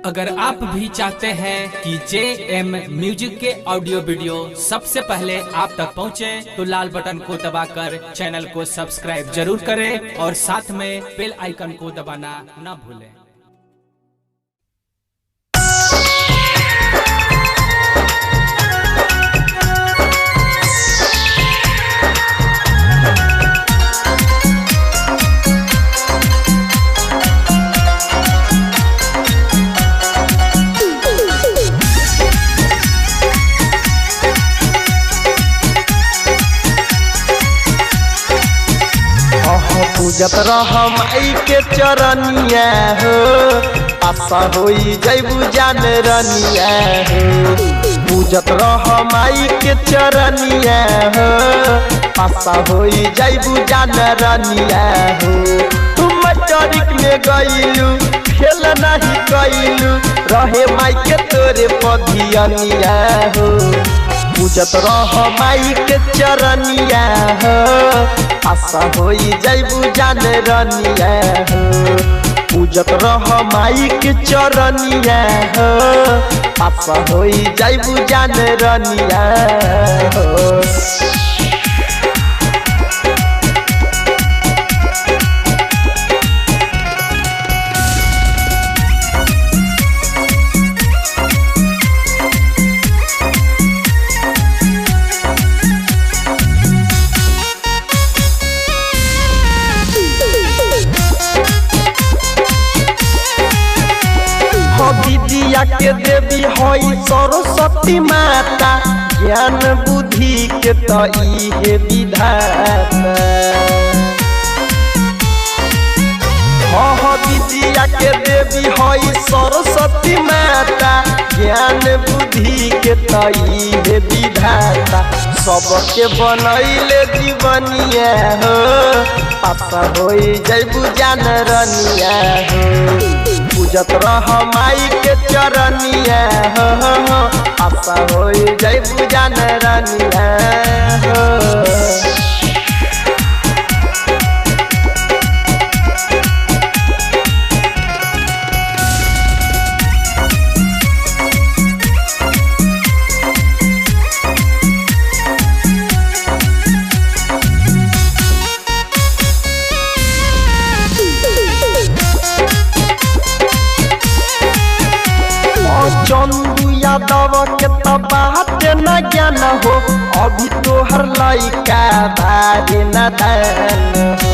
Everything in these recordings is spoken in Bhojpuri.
अगर आप भी चाहते हैं कि जे एम म्यूजिक के ऑडियो वीडियो सबसे पहले आप तक पहुंचे, तो लाल बटन को दबाकर चैनल को सब्सक्राइब जरूर करें और साथ में बेल आइकन को दबाना न भूलें। पूजत रह माई के चरनिया हो, आशा होई जैबू जान रनिया हो। पूजत रह माई के चरनिया हो, आशा होई जैबू जान रनिया हो। तुम मैट्रिक में गईलू, खेल नहीं कैलू, रहे माई के तोरे पधियनिया हो। पूजत रह माई के चरनिया हो, आशा होई जैबू जान रनिया हो। पूजत रह माई के चरनिया हो, आशा होई जैबू जान रनिया हो। विद्या के देवी हई सरस्वती माता, ज्ञान बुद्धि के तो इहे विधाता। विद्या के देवी हई सरस्वती माता, ज्ञान बुद्धि के तो इहे विधाता। सबके बनैले जीवनिया हो, आशा होई जैबू जान रनिया हो। पूजत रह माई के चरनिया हो, आशा होई जैबू जान रनिया हो। चंदू यादव के बात न ज्ञान हो, अभी तोहर लइका बारे न दान हो।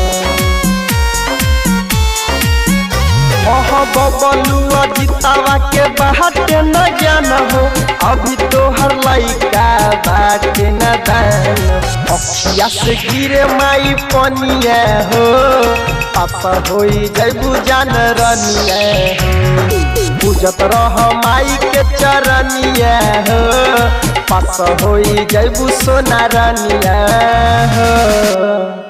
बबलुआ जितावा के बात न ज्ञान हो, अभी तोहर लइका बाटे न दान। अखिया से गिरे माई पनिया हो, आशा होई जैबू जान रनिया हो। पूजत रह माई के चरनिया हो, पास होई जैबू सोना रनिया हो।